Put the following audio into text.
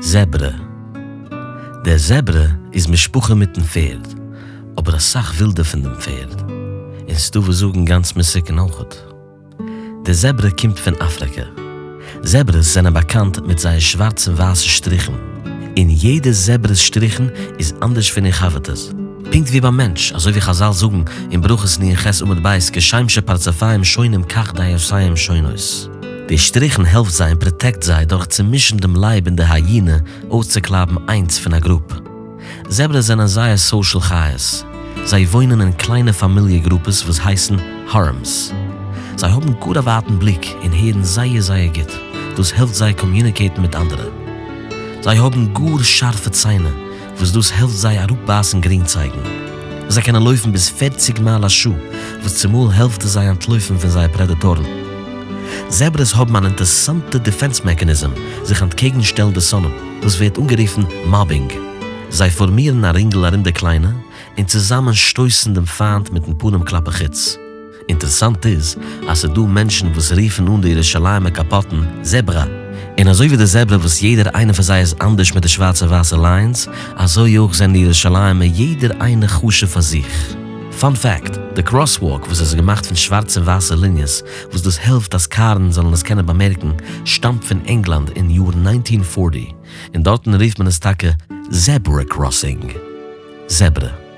זעברע. דער זעברע איז משפחה מיטן פערד, אבער אסאך ווילדער פון דעם פערד, און ס'דא וואס זאגן גאנץ מסוכן אויכעט. דער זעברע קומט פון אפריקע. זעברעס זענען באקאנט מיט זייער שווארץ און ווייסע שטריכן, און יעדע זעברע'ס שטריכן איז אנדערש פון איר חבר'טעס. פונקט ווי ביים מענטש, אזוי ווי חזל זאגן אין ברכות נ"ח עמוד ב' כשם שפרצופיהם שונים כך דעותיהם שונות. די שטריכן העלפט זיי און protect זיי דורך צומישן דעם לייב און די היענע אויסצוקלייבן איינס פון א גרופ. זעברעס זענען זייער social חיות. זיי וואוינען אין קליינע פאמיליע גרופעס וואס הייסן harems. זיי האבן גאר א ווייטן בליק און הערן זייער זייער גוט, דאס העלפט זיי communicate ן מיט אנדערע. זיי האבן גאר שארפע ציינער וואס דאס העלפט זיי אראפבייסן גרינצייגן. זיי קענען לויפן ביז 40 מייל א שעה, וואס צומאל העלפט עס זיי אנטלויפן פון זייער פרעדעטארן. זעברעס האבן אן אינטערסאנטע defense mechanism זיך אנטקעגן שטעלן די שונאים, דאס ווערט אנגערופן mobbing. זיי פארמירן א רינגל ארום די קליינע, און צוזאמען שטויסן דעם פיינט מיטן פנים כלפי חוץ. אינטערעסאנט איז אז ס'דא מענטשן וואס רופן אן די ירושלימ'ע קאפאטן זעברא, און אזוי ווי די זעברע וואס יעדער איינער פון זיי איז אנדערש מיט די שווארצע ווייסע lines, אזוי אויך זענען די ירושלימ'ע יעדער איינער חשוב פאר זיך. Fun fact, די crosswalk וואס איז געמאכט פון שווארצע און ווייסע ליניעס, וואס דאס העלפט אז קארן זאלן עס קענען באמערקן, שטאמט פון ענגלאנד אין יאר 1940, און דארטן רופט מען עס טאקע zebra crossing. זעברע.